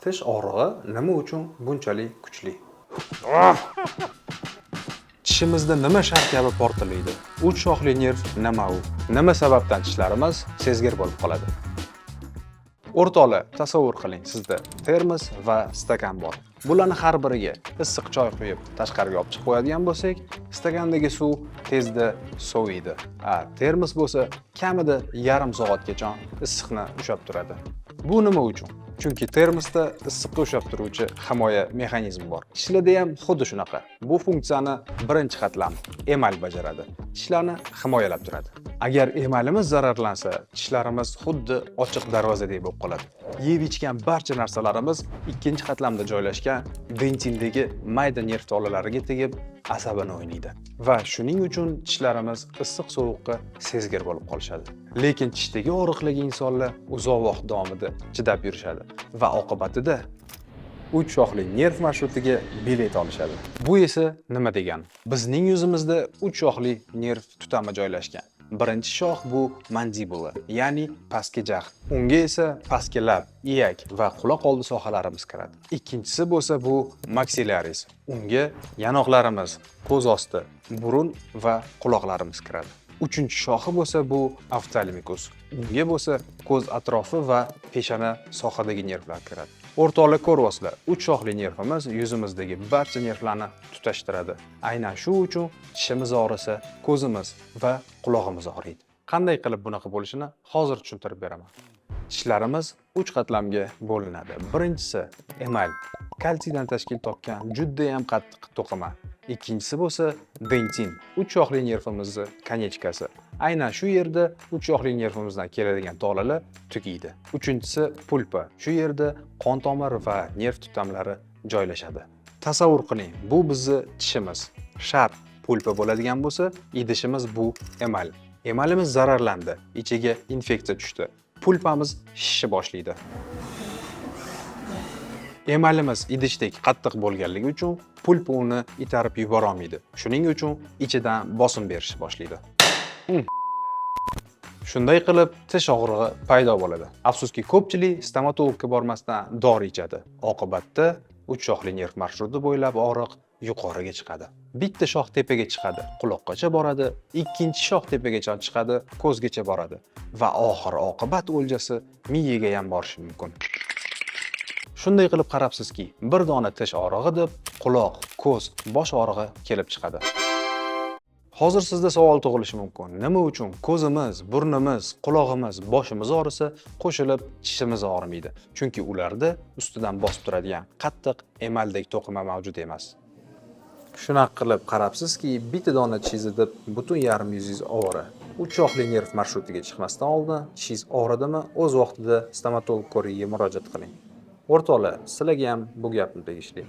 Tish og'rig'i nima uchun bunchalik kuchli? Tishimizda nima shar kabi portlaydi? Uch shoxli nerv nima u? Nima sababdan tishlarimiz sezgir bo'lib qoladi? O'rtoqlar, tasavvur qiling, sizda termos va stakan bor. Bularni har biriga issiq choy quyib, tashqariga olib chiqib qo'yadigan bo'lsak, stakandagi suv tezda soviydi. A termos bo'lsa kamida yarim soatgacha issiqni ushlab turadi. Bu nima uchun? Chunki termosda issiqqa ushlab turuvchi himoya mexanizmi bor. Tishlarda ham xuddi shunaqa. Bu funksiyani birinchi qatlam emal bajaradi. Tishlarni himoyalab turadi. Agar emalimiz zararlansa, tishlarimiz xuddi ochiq darvozadek bo'lib qoladi. Yeb ichgan barcha narsalarimiz ikkinchi qatlamda joylashgan dentindagi mayda nerv tolalariga tegib, asabini o'ynaydi. Va shuning uchun tishlarimiz issiq sovuqqa sezgir bo'lib qolishadi. Lekin tishdagi og'riqligi insonlar uzoq vaqt davomida chidab yurishadi va oqibatida uch shoxli nerv marshrutiga bilet olishadi. Bu esa nima degani? Bizning yuzimizda uch shoxli nerv tutami joylashgan. Birinchi shox bu mandibula, ya'ni pastki jag'. Unga esa pastki lab, iyak va quloq oldi sohalarimiz kiradi. Ikkinchisi bo'lsa bu maxillaris. Unga yanoqlarimiz, ko'z osti, burun va quloqlarimiz kiradi. Uchinchi shoxi bo'lsa bu ophthalmicus. Unga bo'lsa ko'z atrofi va peshana sohadagi nervlar kiradi. O'rtoqlar, ko'ryapsizlar, uch shoxli nervimiz yuzimizdagi barcha nervlarni tutashtiradi. Aynan shu uchun tishimiz og'risa, ko'zimiz va qulog'imiz og'riydi. Qanday qilib bunaqa bo'lishini hozir tushuntirib beraman. Tishlarimiz uch qatlamga bo'linadi. Birinchisi emal, kalsiydan tashkil topgan juda ham qattiq to'qima. Ikkinchisi bo'lsa dentin, uch shoxli nervimizni конечка si. Aynan shu yerda uch shoxli nervimizdan keladigan tolalar tugaydi. Uchinchisi pulpa. Shu yerda qon tomir va nerv tutamlari joylashadi. Tasavvur qiling, bu bizni tishimiz. Shar pulpa bo'ladigan bo'lsa, idishimiz bu emal. Emalimiz zararlandi, ichiga infeksiya tushdi. Pulpamiz shisha boshlaydi. Emalimiz idishdek qattiq bo'lganligi uchun pulpa uni itarib yubora olmaydi. Shuning uchun ichidan bosim berishni boshlaydi. Shunday qilib tish og'rig'i paydo bo'ladi. Afsuski, ko'pchilik stomatologga bormasdan dori ichadi. Oqibatda uch shoxli nerv marshruti bo'ylab og'riq yuqoriga chiqadi. Bitta shox tepaga chiqadi, quloqqacha boradi, ikkinchi shox tepagacha chiqadi, ko'zgacha boradi va oxir oqibat o'ljasi miyaga ham borishi mumkin. Shunday qilib qarabsizki, bir dona tish og'rig'i deb quloq, ko'z, bosh og'rig'i kelib chiqadi. Hozir sizda savol tug'ilishi mumkin. Nima uchun ko'zimiz, burnimiz, qulog'imiz, boshimiz og'risa, qo'shilib tishimiz og'rimaydi? Chunki ularda ustidan bosib turadigan qattiq emaldek to'qima mavjud emas. Shunaqa qilib qarabsizki, bitta dona tishingizni deb butun yarim yuzingiz ovora. Uch shoxli nerv marshrutiga chiqmasdan oldin tishingiz og'ridimi, o'z vaqtida stomatolog ko'rigiga murojaat qiling. O'rtoqlar, sizlarga ham bu gapim tegishli.